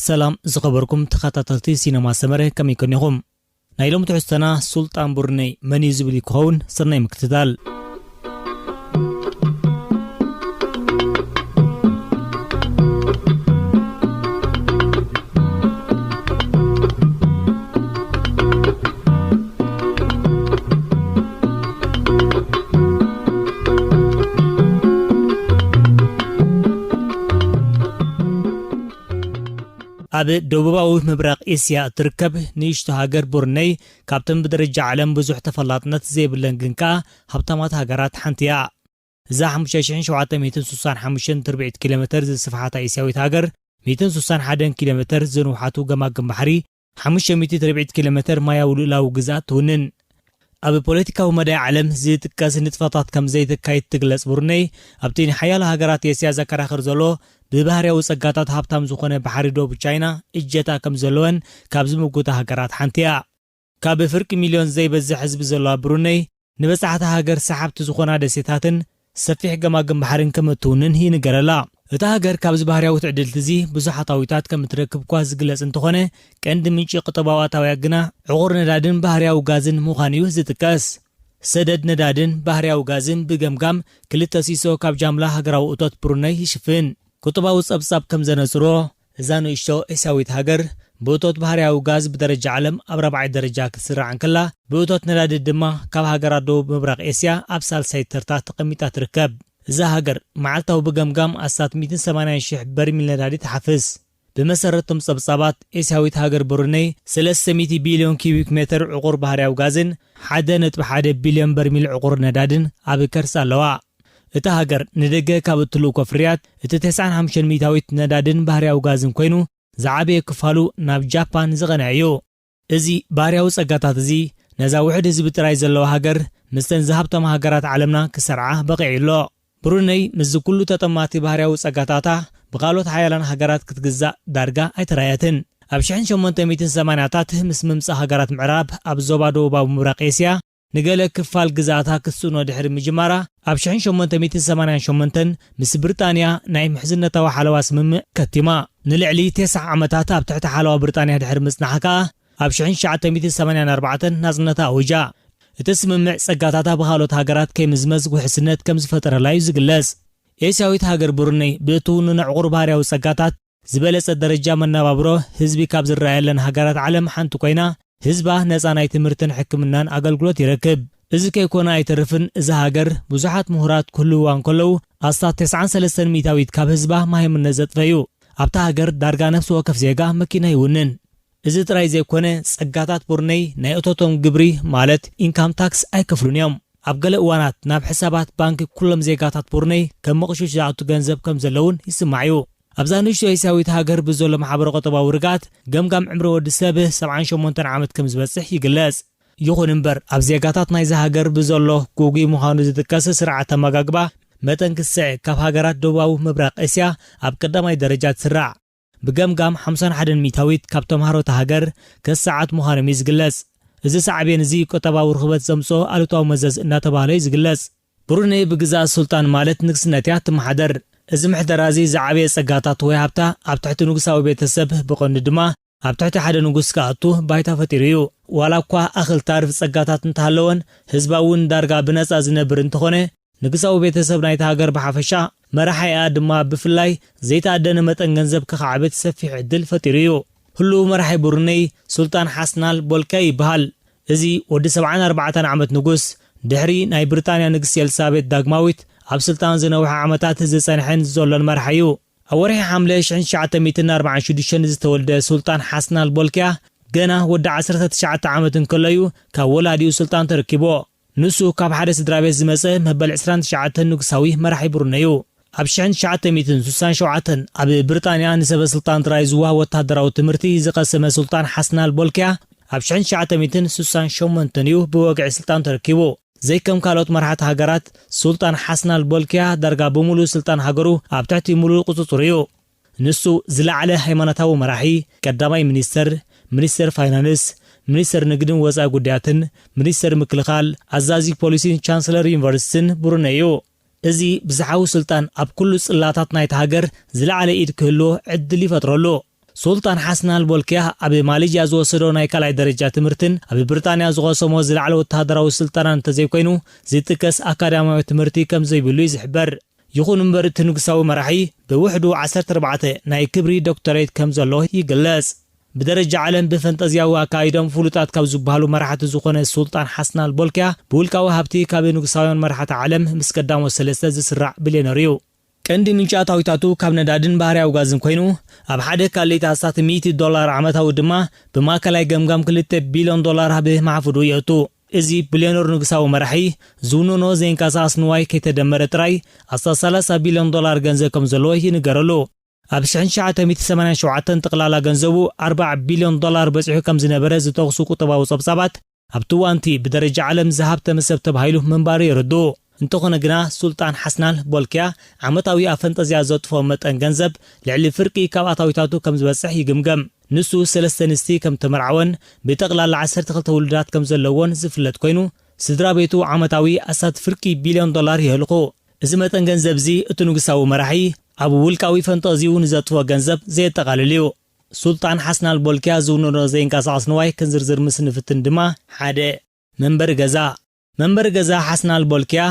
ሰላም ዝኸበርኩም ተኸታተልቲ ሲነማ ሰመረ፣ ከመይ ቀኒኹም? ናይ ሎሚ ትሕዝቶና ሱልጣን ብሩነይ መን እዩ ዝብል እዩ ክኸውን። ስርናይ ምክትታል። ኣብ ደቡባዊ ምብራቕ ኤስያ እትርከብ ንእሽቶ ሃገር ብሩነይ፣ ካብተን ብደረጃ ዓለም ብዙሕ ተፈላጥነት ዘይብለን ግን ከኣ ሃብታማት ሃገራት ሓንቲ እያ። እዛ ሓሙሽተ ሽሕን ሸውዓተ ሚእትን ስሳን ሓሙሽተን ትርብዒት ኪሎ ሜተር ዝስፍሓታ ኤስያዊት ሃገር፣ ሚእትን ስሳን ሓደን ኪሎ ሜተር ዝንውሓቱ ገማግም ባሕሪ፣ ሓሙሽተ ሚእቲ ትርብዒት ኪሎ ሜተር ማያዊ ልኡላዊ ግዝኣት ትውንን። ኣብ ፖለቲካዊ መዳይ ዓለም ዝጥቀስ ንጥፈታት ከም ዘይተካይድ ትግለጽ ብሩነይ፣ ኣብቲ ንሓያሎ ሃገራት ኤስያ ዘከራኽር ዘሎ ብባህርያዊ ጸጋታት ሃብታም ዝኾነ ባሕሪ ዶብ ቻይና እጀታ ከም ዘለወን ካብ ዝምጉታ ሃገራት ሓንቲ እያ። ካብ ፍርቂ ሚልዮን ዘይበዝሕ ህዝቢ ዘለዋ ብሩነይ፣ ንበጻሕቲ ሃገር ሰሓብቲ ዝኾና ደሴታትን ሰፊሕ ገማግም ባሕርን ከም እትውንን ይንገረላ። እታ ሃገር ካብዚ ባህርያዊ ትዕድልቲ እዚ ብዙሕ ኣታዊታት ከም እትረክብ እኳ ዝግለጽ እንተኾነ፣ ቀንዲ ምንጪ ቁጠባዊ ኣታውያ ግና ዕቑር ነዳድን ባህርያዊ ጋዝን ምዃኑ እዩ ዝጥቀስ። ሰደድ ነዳድን ባህርያዊ ጋዝን ብገምጋም ክልተ ሲሶ ካብ ጃምላ ሃገራዊ እቶት ብሩነይ ይሽፍን። ቁጠባዊ ጸብጻብ ከም ዘነጽሮ፣ እዛ ንእሽቶ ኤስያዊት ሃገር ብእቶት ባህርያዊ ጋዝ ብደረጃ ዓለም ኣብ ራብዓይ ደረጃ ክትስራዕ እንከላ፣ ብእቶት ነዳዲ ድማ ካብ ሃገራት ደቡብ ምብራቕ ኤስያ ኣብ ሳልሳይ ተርታ ተቐሚጣ ትርከብ። እዛ ሃገር መዓልታዊ ብገምጋም ኣስታት ሚእትን ሰማንያን ሽሕ በርሚል ነዳዲ ትሓፍስ። ብመሰረት እቶም ጸብጻባት፣ ኤስያዊት ሃገር ብሩነይ ሰለስተ ሚእቲ ቢልዮን ኪዩቢክ ሜተር ዕቑር ባህርያዊ ጋዝን ሓደ ነጥቢ ሓደ ቢልዮን በርሚል ዕቑር ነዳድን ኣብ ከርሳ ኣለዋ። እታ ሃገር ንደገ ካብ እትልእኮ ፍርያት እቲ ተስዓን ሓሙሽተን ሚእታዊት ነዳድን ባህርያዊ ጋዝን ኮይኑ፣ ዝዓበየ ክፋሉ ናብ ጃፓን ዝቐንዐ እዩ። እዚ ባህርያዊ ጸጋታት እዚ ነዛ ውሑድ ህዝቢ ጥራይ ዘለዋ ሃገር ምስተን ዝሃብተማ ሃገራት ዓለምና ክሰርዓ በቒዑ ኣሎ። ብሩነይ ምስዚ ኩሉ ተጠማቲ ባህርያዊ ጸጋታታ ብኻልኦት ሓያላን ሃገራት ክትግዛእ ዳርጋ ኣይተራእየትን። ኣብ ሽሕን ሸሞንተ ሚእትን ሰማንያታት ምስ ምምጻእ ሃገራት ምዕራብ ኣብ ዞባ ደቡባዊ ምብራቕ ኤስያ ንገለ ክፋል ግዝኣታ ክትስእኖ ድሕሪ ምጅማራ፣ ኣብ ሽሕን ሸሞንተ ሚእትን ሰማንያን ሸሞንተን ምስ ብሪጣንያ ናይ ምሕዝነታዊ ሓለዋ ስምምዕ ከቲማ። ንልዕሊ ተስዓ ዓመታት ኣብ ትሕቲ ሓለዋ ብሪጣንያ ድሕሪ ምጽናሓ ከኣ፣ ኣብ ሽሕን ትሽዓተ ሚእትን ሰማንያን ኣርባዕተን ናጽነታ ኣዊጃ። እቲ ስምምዕ ጸጋታታ ብኻልኦት ሃገራት ከይምዝመዝ ውሕስነት ከም ዝፈጠረላ እዩ ዝግለጽ። ኤስያዊት ሃገር ብሩነይ ብእትውንኖ ዕቑር ባህርያዊ ጸጋታት ዝበለጸ ደረጃ መነባብሮ ህዝቢ ካብ ዝረኣየለን ሃገራት ዓለም ሓንቲ ኮይና፣ ህዝባ ነጻ ናይ ትምህርትን ሕክምናን ኣገልግሎት ይረክብ። እዚ ከይኮነ ኣይተርፍን፣ እዛ ሃገር ብዙሓት ምሁራት ክህልውዋ እንከለዉ፣ ኣስታት ተስዓን ሰለስተን ሚእታዊት ካብ ህዝባ መሃይምነት ዘጥፈ እዩ። ኣብታ ሃገር ዳርጋ ነፍሲ ወከፍ ዜጋ መኪና ይውንን። እዚ ጥራይ ዘይኮነ፣ ጸጋታት ብሩነይ ናይ እቶቶም ግብሪ፣ ማለት ኢንካም ታክስ፣ ኣይከፍሉን እዮም። ኣብ ገለ እዋናት ናብ ሕሳባት ባንኪ ኩሎም ዜጋታት ብሩነይ ከም መቕሹሽ ዝኣቱ ገንዘብ ከም ዘለውን ይስማዕ እዩ። ኣብዛ ንእሽቶ ኤስያዊት ሃገር ብዘሎ ማሕበረ ቁጠባዊ ርግኣት፣ ገምጋም ዕምሪ ወዲ ሰብ ሰብዓን ሸሞንተን ዓመት ከም ዝበጽሕ ይግለጽ። ይኹን እምበር፣ ኣብ ዜጋታት ናይዛ ሃገር ብዘሎ ግጉይ ምዃኑ ዝጥቀስ ስርዓት ኣመጋግባ መጠን ክስዕ ካብ ሃገራት ደቡባዊ ምብራቕ እስያ ኣብ ቀዳማይ ደረጃ ትስራዕ። ብገምጋም ሓምሳን ሓደን ሚእታዊት ካብ ተምሃሮ እታ ሃገር ከሰዓት ምዃኖም እዩ ዝግለጽ። እዚ ሳዕቤን እዚ ቁጠባዊ ርኽበት ዘምጽኦ ኣሉታዊ መዘዝ እናተባህለ እዩ ዝግለጽ። ብሩነይ ብግዝኣት ሱልጣን ማለት ንግስነት እያ እትመሓደር። እዚ ምሕደራ እዚ ዝዓበየ ጸጋታት ወይ ሃብታ ኣብ ትሕቲ ንጉሳዊ ቤተሰብ፣ ብቐንዱ ድማ ኣብ ትሕቲ ሓደ ንጉስ ክኣቱ ባይታ ፈጢሩ እዩ። ዋላ እኳ ኣኽል ታርፍ ጸጋታት እንተሃለወን፣ ህዝባ እውን ዳርጋ ብነጻ ዝነብር እንተኾነ፣ ንግሳዊ ቤተሰብ ናይታ ሃገር ብሓፈሻ፣ መራሒኣ ድማ ብፍላይ፣ ዘይተኣደነ መጠን ገንዘብ ከኻዕብት ሰፊሕ ዕድል ፈጢሩ እዩ። ህሉው መራሒ ብሩነይ ሱልጣን ሓስናል ቦልኪያ ይበሃል። እዚ ወዲ ሰብዓን ኣርባዕተን ዓመት ንጉስ፣ ድሕሪ ናይ ብሪጣንያ ንግስቲ ኤልሳቤጥ ዳግማዊት ኣብ ስልጣን ዝነውሐ ዓመታት ዝጸንሐን ዘሎን መራሒ እዩ። ኣብ ወርሒ ሓምለ ሽሕን ትሽዓተ ሚእትን ኣርባዓን ሽዱሽተን ዝተወልደ ሱልጣን ሓስናል ቦልኪያ፣ ገና ወዲ ዓሰርተ ትሽዓተ ዓመት እንከሎ እዩ ካብ ወላዲኡ ስልጣን ተረኪቡ። ንሱ ካብ ሓደ ስድራ ቤት ዝመጸ መበል ዕስራን ትሽዓተን ንጉሳዊ መራሒ ብሩነይ እዩ። ኣብ ሽሕን ትሽዓተ ሚእትን ስሳን ሸውዓተን ኣብ ብሪጣንያ ንሰበ ስልጣን ጥራይ ዝወሃብ ወታደራዊ ትምህርቲ ዝቐሰመ ሱልጣን ሓስናል ቦልኪያ፣ ኣብ ሽሕን ትሽዓተ ሚእትን ስሳን ሸሞንተን እዩ ብወግዒ ስልጣን ተረኪቡ። ዘይከም ካልኦት መራሕቲ ሃገራት፣ ሱልጣን ሓስናል ቦልኪያ ዳርጋ ብምሉእ ስልጣን ሃገሩ ኣብ ትሕቲ ምሉእ ቁጽጽሩ እዩ። ንሱ ዝለዓለ ሃይማኖታዊ መራሒ፣ ቀዳማይ ሚኒስተር፣ ሚኒስተር ፋይናንስ፣ ሚኒስተር ንግድን ወጻኢ ጉዳያትን፣ ሚኒስተር ምክልኻል፣ ኣዛዚ ፖሊሲን ቻንስለር ዩኒቨርሲቲን ብሩነይ እዩ። እዚ ብዝሓዊ ስልጣን ኣብ ኩሉ ጽላታት ናይታ ሃገር ዝለዓለ ኢድ ክህልዎ ዕድል ይፈጥረሉ። ሱልጣን ሓስናል ቦልኪያ ኣብ ማሌዥያ ዝወሰዶ ናይ ካልኣይ ደረጃ ትምህርትን ኣብ ብሪጣንያ ዝቐሰሞ ዝለዓለ ወተሃደራዊ ስልጠና እንተዘይኮይኑ ዝጥቀስ ኣካዳሚያዊ ትምህርቲ ከም ዘይብሉ እዩ ዝሕበር። ይኹን እምበር እቲ ንጉሳዊ መራሒ ብውሕዱ ዓሰርተ ኣርባዕተ ናይ ክብሪ ዶክተሬት ከም ዘሎ ይግለጽ። ብደረጃ ዓለም ብፈንጠዝያዊ ኣካይዶም ፍሉጣት ካብ ዝበሃሉ መራሕቲ ዝኾነ ሱልጣን ሓስናል ቦልኪያ ብውልቃዊ ሃብቲ ካብ ንጉሳውያን መራሕቲ ዓለም ምስ ቀዳሞት ሰለስተ ዝስራዕ ቢልዮነር እዩ። ቀንዲ ምንጪ ኣታዊታቱ ካብ ነዳድን ባህርያዊ ጋዝን ኮይኑ ኣብ ሓደ ካልእ ኣስታት ሚእቲ ዶላር ዓመታዊ ድማ ብማእከላይ ገምጋም ክልተ ቢልዮን ዶላር ኣብ ማሕፉዱ የእቱ። እዚ ቢልዮነር ንጉሳዊ መራሒ ዝውንኖ ዘይንቀሳቐስ ንዋይ ከይተደመረ ጥራይ ኣስታት ሰላሳ ቢልዮን ዶላር ገንዘብ ከም ዘለዎ ይንገረሉ። ኣብ ሽሕን ትሽዓተ ሚእትን ሰማንያን ሸውዓተን ጠቕላላ ገንዘቡ ኣርባዓ ቢልዮን ዶላር በጺሑ ከም ዝነበረ ዝጠቕሱ ቁጠባዊ ጸብጻባት ኣብቲ እዋንቲ ብደረጃ ዓለም ዝሃብተመ ሰብ ተባሂሉ ምንባሩ የረድኡ። እንተኾነ ግና ሱልጣን ሓስናል ቦልኪያ ዓመታዊ ኣብ ፈንጠዝያ ዘጥፍኦ መጠን ገንዘብ ልዕሊ ፍርቂ ካብ ኣታዊታቱ ከም ዝበጽሕ ይግምገም። ንሱ ሰለስተ ኣንስቲ ከም ተመርዓወን ብጠቕላላ ዓሰርተ ክልተ ውሉዳት ከም ዘለዎን ዝፍለጥ ኮይኑ ስድራ ቤቱ ዓመታዊ ኣስታት ፍርቂ ቢልዮን ዶላር የህልኹ። እዚ መጠን ገንዘብ እዚ እቲ ንጉሳዊ መራሒ ኣብ ውልቃዊ ፈንጠዝይኡ ንዘጥፍኦ ገንዘብ ዘየጠቓልል እዩ። ሱልጣን ሓስናል ቦልኪያ ዝውንኖ ዘይንቀሳቐስ ንዋይ ክንዝርዝር ምስ ንፍትን ድማ ሓደ መንበሪ ገዛ። መንበሪ ገዛ ሓስናል ቦልኪያ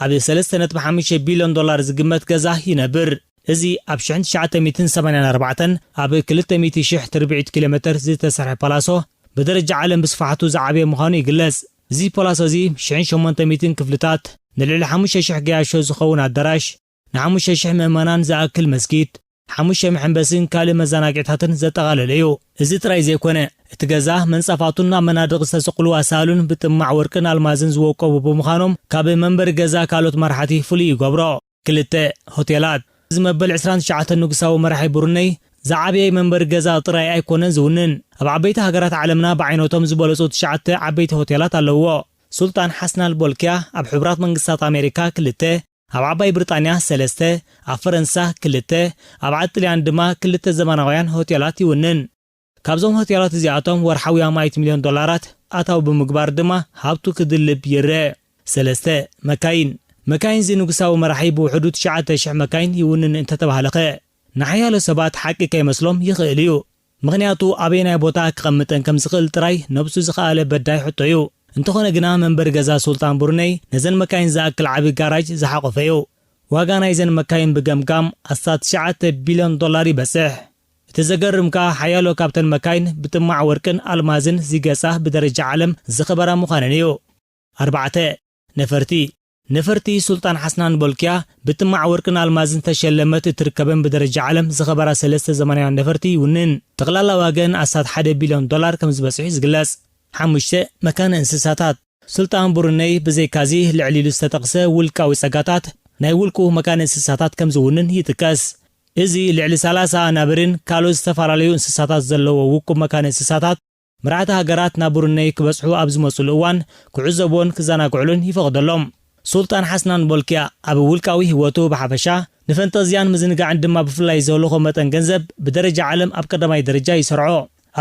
ኣብ ሰለስተ ነጥቢ ሓሙሽተ ቢልዮን ዶላር ዝግመት ገዛ ይነብር። እዚ ኣብ ሽሕን ትሽዓተ ሚእትን ሰማንያን ኣርባዕተን ኣብ ክልተ ሚእቲ ሽሕ ትርብዒት ኪሎ ሜተር ዝተሰርሐ ፓላሶ ብደረጃ ዓለም ብስፍሓቱ ዝዓበየ ምዃኑ ይግለጽ። እዚ ፓላሶ እዚ ሽሕን ሸሞንተ ሚእትን ክፍልታት፣ ንልዕሊ ሓሙሽተ ሽሕ ገያሾ ዝኸውን ኣዳራሽ፣ ንሓሙሽተ ሽሕ ምእመናን ዝኣክል መስጊድ፣ ሓሙሽተ መሐንበሲን ካልእ መዘናግዕታትን ዘጠቓለለ እዩ። እዚ ጥራይ ዘይኮነ፣ እቲ ገዛ መንጸፋቱን ኣብ መናድቕ ዝተሰቕሉ ኣሳእሉን ብጥማዕ ወርቅን ኣልማዝን ዝወቀቡ ብምዃኖም ካብ መንበሪ ገዛ ካልኦት መራሕቲ ፍሉይ ይገብሮ። ክልተ፣ ሆቴላት። እዚ መበል ዕስራን ትሽዓተን ንጉሳዊ መራሒ ብሩነይ ዝዓበየ መንበሪ ገዛ ጥራይ ኣይኮነን ዝውንን። ኣብ ዓበይቲ ሃገራት ዓለምና ብዓይነቶም ዝበለጹ ትሽዓተ ዓበይቲ ሆቴላት ኣለውዎ። ሱልጣን ሓስናል ቦልኪያ ኣብ ሕቡራት መንግስታት ኣሜሪካ ክልተ፣ ኣብ ዓባይ ብሪጣንያ ሰለስተ፣ ኣብ ፈረንሳ ክልተ፣ ኣብ ዓዲ ጥልያን ድማ ክልተ ዘመናውያን ሆቴላት ይውንን። ካብዞም ሆቴላት እዚኣቶም ወርሓዊ ኣማኢት ሚልዮን ዶላራት ኣታዊ ብምግባር ድማ ሃብቱ ክድልብ ይረአ። ሰለስተ፣ መካይን። መካይን እዚ ንጉሳዊ መራሒ ብውሕዱ ትሽዓተ ሽሕ መካይን ይውንን እንተተባህለኸ? ንሓያሎ ሰባት ሓቂ ከይመስሎም ይኽእል እዩ። ምኽንያቱ ኣበየናይ ቦታ ክቐምጠን ከም ዝኽእል ጥራይ ነብሱ ዝኸኣለ በዳይ ሕቶ እዩ። እንተኾነ ግና መንበሪ ገዛ ሱልጣን ብሩነይ ነዘን መካይን ዝኣክል ዓቢ ጋራጅ ዝሓቖፈ እዩ። ዋጋ ናይዘን መካይን ብገምጋም ኣስታት ትሽዓተ ቢልዮን ዶላር ይበጽሕ። እቲ ዘገርም ከኣ ሓያሎ ካብተን መካይን ብጥማዕ ወርቅን ኣልማዝን ዝጌጻ ብደረጃ ዓለም ዝኸበራ ምዃነን እዩ። ኣርባዕተ፣ ነፈርቲ። ነፈርቲ ሱልጣን ሓስናን ቦልኪያ ብጥማዕ ወርቅን ኣልማዝን ዝተሸለመት እትርከበን ብደረጃ ዓለም ዝኸበራ ሰለስተ ዘመናውያን ነፈርቲ ይውንን። ጠቕላላ ዋገን ኣስታት ሓደ ቢልዮን ዶላር ከም ዝበጽሑ እዩ ዝግለጽ። ሓሙሽተ፣ መካነ እንስሳታት። ሱልጣን ብሩነይ ብዘይካዚ ልዕል ኢሉ ዝተጠቕሰ ውልቃዊ ጸጋታት ናይ ውልቁ መካነ እንስሳታት ከም ዝውንን ይጥቀስ። እዚ ልዕሊ ሰላሳ ኣናብርን ካልኦት ዝተፈላለዩ እንስሳታት ዘለዎ ውቁብ መካነ እንስሳታት መራሕቲ ሃገራት ናብ ብሩነይ ክበጽሑ ኣብ ዝመጽሉ እዋን ክዕዘብዎን ክዘናግዕሉን ይፈቕደሎም። ሱልጣን ሓስናን ቦልኪያ ኣብ ውልቃዊ ህይወቱ ብሓፈሻ ንፈንጠዝያን ምዝንጋዕን ድማ ብፍላይ ዘህልኾ መጠን ገንዘብ ብደረጃ ዓለም ኣብ ቀዳማይ ደረጃ ይሰርዖ።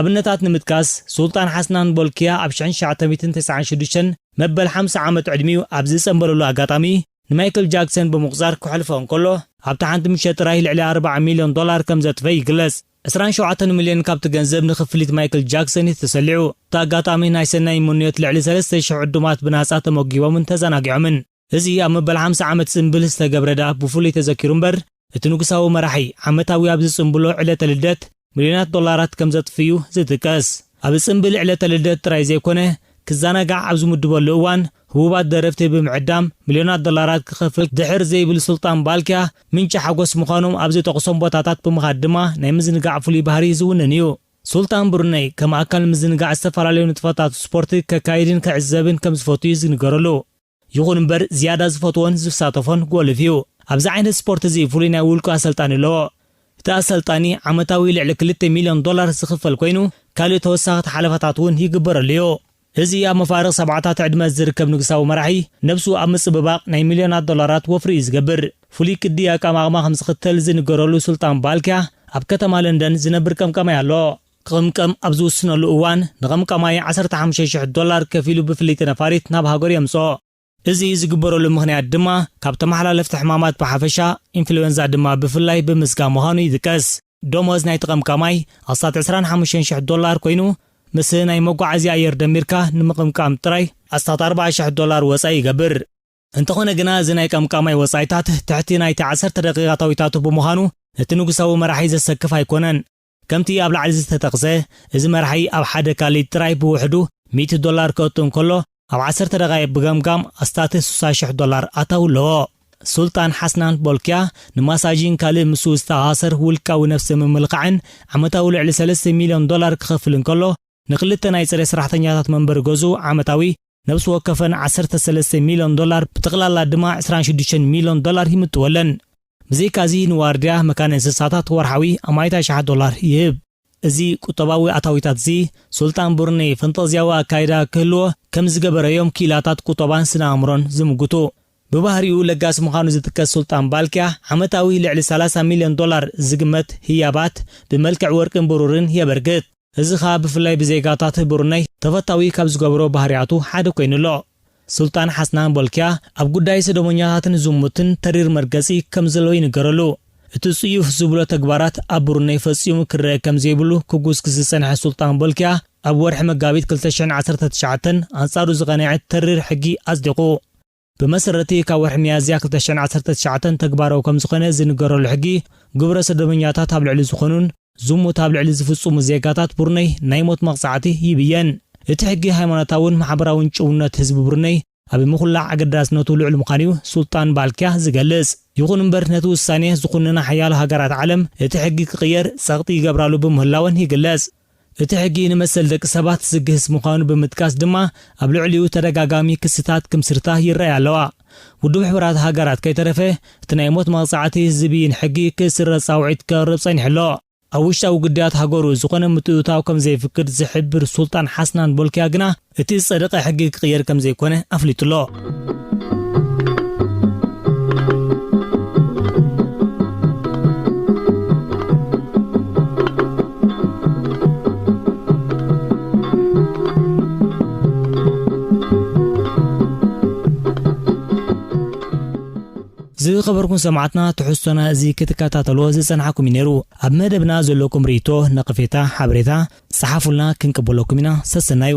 ኣብነታት ንምጥቃስ ሱልጣን ሓስናን ቦልኪያ ኣብ ሽሕን ትሽዓተ ሚእትን ተስዓን ሽዱሽተን መበል ሓምሳ ዓመት ዕድሚኡ ኣብ ዝጸንበለሉ ኣጋጣሚ ንማይክል ጃክሰን ብምቑጻር ክሕልፎ እንከሎ ኣብታ ሓንቲ ምሸት ጥራይ ልዕሊ ኣርባዓ ሚልዮን ዶላር ከም ዘጥፈ ይግለጽ። ዕስራን ሸውዓተን ሚልዮን ካብቲ ገንዘብ ንክፍሊት ማይክል ጃክሰን እዩ ተሰሊዑ። እቲ ኣጋጣሚ ናይ ሰናይ ምንዮት ልዕሊ ሰለስተ ሽሕ ዕዱማት ብናጻ ተመጊቦምን ተዘናጊዖምን። እዚ ኣብ መበል ሓምሳ ዓመት ጽምብል ዝተገብረ ደኣ ብፍሉይ ተዘኪሩ እምበር እቲ ንጉሳዊ መራሒ ዓመታዊ ኣብ ዝጽምብሎ ዕለተ ልደት ሚልዮናት ዶላራት ከም ዘጥፍእ'ዩ ዝጥቀስ። ኣብ ጽምብል ዕለተ ልደት ጥራይ ዘይኮነ ክዘናጋዕ ኣብ ዝምድበሉ እዋን ህቡባት ደረፍቲ ብምዕዳም ሚልዮናት ዶላራት ክኸፍል ድሕር ዘይብል ሱልጣን ባልኪያ ምንጪ ሓጎስ ምዃኖም ኣብ ዝጠቕሶም ቦታታት ብምኻድ ድማ ናይ ምዝንጋዕ ፍሉይ ባህሪ ዝውንን እዩ። ሱልጣን ብሩነይ ከም ኣካል ምዝንጋዕ ዝተፈላለዩ ንጥፈታት ስፖርት ከካይድን ክዕዘብን ከም ዝፈቱ እዩ ዝንገረሉ። ይኹን እምበር ዝያዳ ዝፈትዎን ዝሳተፎን ጎልፍ እዩ። ኣብዚ ዓይነት ስፖርት እዚ ፍሉይ ናይ ውልቁ ኣሰልጣኒ ኣለዎ። እቲ ኣሰልጣኒ ዓመታዊ ልዕሊ ክልተ ሚልዮን ዶላር ዝኽፈል ኮይኑ ካልእ ተወሳኺ ሓለፋታት እውን ይግበረሉ እዩ። እዚ ኣብ መፋርቕ ሰብዓታት ዕድመ ዝርከብ ንጉሳዊ መራሒ ነብሱ ኣብ ምጽብባቕ ናይ ሚልዮናት ዶላራት ወፍሪ እዩ ዝገብር። ፍሉይ ቅዲ ኣቀማቕማ ከም ዝኽተል ዝንገረሉ ሱልጣን ባልኪያ ኣብ ከተማ ለንደን ዝነብር ቀምቀማይ ኣሎ። ክቕምቀም ኣብ ዝውስነሉ እዋን ንቐምቀማይ ዓሰርተ ሓሙሽተ ሽሕ ዶላር ከፊሉ ብፍልይቲ ነፋሪት ናብ ሃገሩ የምጽኦ። እዚ ዝግበረሉ ምኽንያት ድማ ካብ ተመሓላለፍቲ ሕማማት ብሓፈሻ ኢንፍሉዌንዛ ድማ ብፍላይ ብምስጋእ ምዃኑ ይጥቀስ። ደሞዝ ናይ ተቐምቃማይ ኣስታት ዕስራን ሓሙሽተን ሽሕ ዶላር ኮይኑ፣ ምስ ናይ መጓዓዝያ ኣየር ደሚርካ ንምቕምቃም ጥራይ ኣስታት ኣርባዓ ሽሕ ዶላር ወጻኢ ይገብር። እንተኾነ ግና፣ እዚ ናይ ቀምቃማይ ወጻኢታት ትሕቲ ናይቲ ዓሰርተ ደቂቓ ኣታዊታቱ ብምዃኑ፣ ነቲ ንጉሳዊ መራሒ ዘሰክፍ ኣይኮነን። ከምቲ ኣብ ላዕሊ ዝተጠቕሰ፣ እዚ መራሒ ኣብ ሓደ ካሊድ ጥራይ ብውሕዱ ሚእቲ ዶላር ከእቱ እንከሎ፣ ኣብ ዓሰርተ ደቓይቕ ብገምጋም ኣስታት ስሳ ሽሕ ዶላር ኣታዊ ኣለዎ። ሱልጣን ሓስናን ቦልኪያ ንማሳጂን ካልእ ምስኡ ዝተኣሳሰር ውልቃዊ ነፍሲ ምምልኻዕን ዓመታዊ ልዕሊ ሰለስተ ሚልዮን ዶላር ክኸፍል እንከሎ፣ ንክልተ ናይ ጽሬት ሰራሕተኛታት መንበሪ ገዝኡ ዓመታዊ ነብሲ ወከፈን ዓሰርተ ሰለስተ ሚልዮን ዶላር፣ ብጠቕላላ ድማ ዕስራን ሽዱሽተን ሚልዮን ዶላር ይምጥወለን። ብዘይካዚ ንዋርድያ መካነ እንስሳታት ወርሓዊ ኣማኢት ኣሽሓት ዶላር ይህብ። እዚ ቁጠባዊ ኣታዊታት እዚ፣ ሱልጣን ብሩነይ ፈንጠዝያዊ ኣካይዳ ክህልዎ ከም ዝገበረዮም ክኢላታት ቁጠባን ስነ ኣእምሮን ዝምጉቱ። ብባህሪኡ ለጋስ ምዃኑ ዝጥቀስ ሱልጣን ባልኪያ፣ ዓመታዊ ልዕሊ ሰላሳ ሚልዮን ዶላር ዝግመት ህያባት ብመልክዕ ወርቅን ብሩርን የበርክት። እዚ ኸኣ ብፍላይ ብዜጋታት ብሩነይ ተፈታዊ ካብ ዝገብሮ ባህርያቱ ሓደ ኮይኑ ኣሎ። ሱልጣን ሓስናን ቦልኪያ ኣብ ጉዳይ ሰደሞኛታትን ዝሙትን ተሪር መርገጺ ከም ዘለዎ ይንገረሉ። እቲ ጽዩፍ ዝብሎ ተግባራት ኣብ ብሩነይ ፈጺሙ ክረአ ከም ዘይብሉ ክጉስጉስ ዝጸንሐ ሱልጣን ቦልኪያ፣ ኣብ ወርሒ መጋቢት ክልተ ሽሕን ዓሰርተ ትሽዓተን ኣንጻሩ ዝቐንዐ ተሪር ሕጊ ኣጽዲቑ። ብመሰረቲ ካብ ወርሒ ሚያዝያ ክልተ ሽሕን ዓሰርተ ትሽዓተን ተግባራዊ ከም ዝኾነ ዝንገረሉ ሕጊ፣ ግብረ ሰዶመኛታት ኣብ ልዕሊ ዝኾኑን ዝሙት ኣብ ልዕሊ ዝፍጽሙ ዜጋታት ብሩነይ ናይ ሞት መቕጻዕቲ ይብየን። እቲ ሕጊ ሃይማኖታውን ማሕበራውን ጭውነት ህዝቢ ብሩነይ ኣብ ምኹላዕ ኣገዳስነቱ ልዑል ምዃኑ እዩ ሱልጣን ባልኪያ ዝገልጽ። ይኹን እምበር፣ ነቲ ውሳኔ ዝኹንና ሓያሎ ሃገራት ዓለም፣ እቲ ሕጊ ክቕየር ጸቕጢ ይገብራሉ ብምህላወን ይግለጽ። እቲ ሕጊ ንመሰል ደቂ ሰባት ዝግህስ ምዃኑ ብምጥቃስ ድማ፣ ኣብ ልዕሊኡ ተደጋጋሚ ክስታት ክምስርታ ይረኣያ ኣለዋ። ውድብ ሕቡራት ሃገራት ከይተረፈ፣ እቲ ናይ ሞት መቕጻዕቲ ዝብይን ሕጊ ክስረዝ ጻውዒት ከቕርብ ጸኒሑ ኣሎ። ኣብ ውሽጣዊ ጉዳያት ሃገሩ ዝኾነ ምትእትታው ከም ዘይፍቅድ ዝሕብር ሱልጣን ሓስናን ቦልኪያ ግና፣ እቲ ዝጸደቐ ሕጊ ክቕየር ከም ዘይኮነ ኣፍሊጡ ኣሎ። ዝኸበርኩም ሰማዕትና፣ ትሕዝቶና እዚ ክትከታተልዎ ዝጸናሕኩም እዩ ነይሩ። ኣብ መደብና ዘለኩም ርእይቶ፣ ነቐፌታ፣ ሓበሬታ፣ ጸሓፉልና፣ ክንቅበለኩም ኢና። ሰሰናዩ።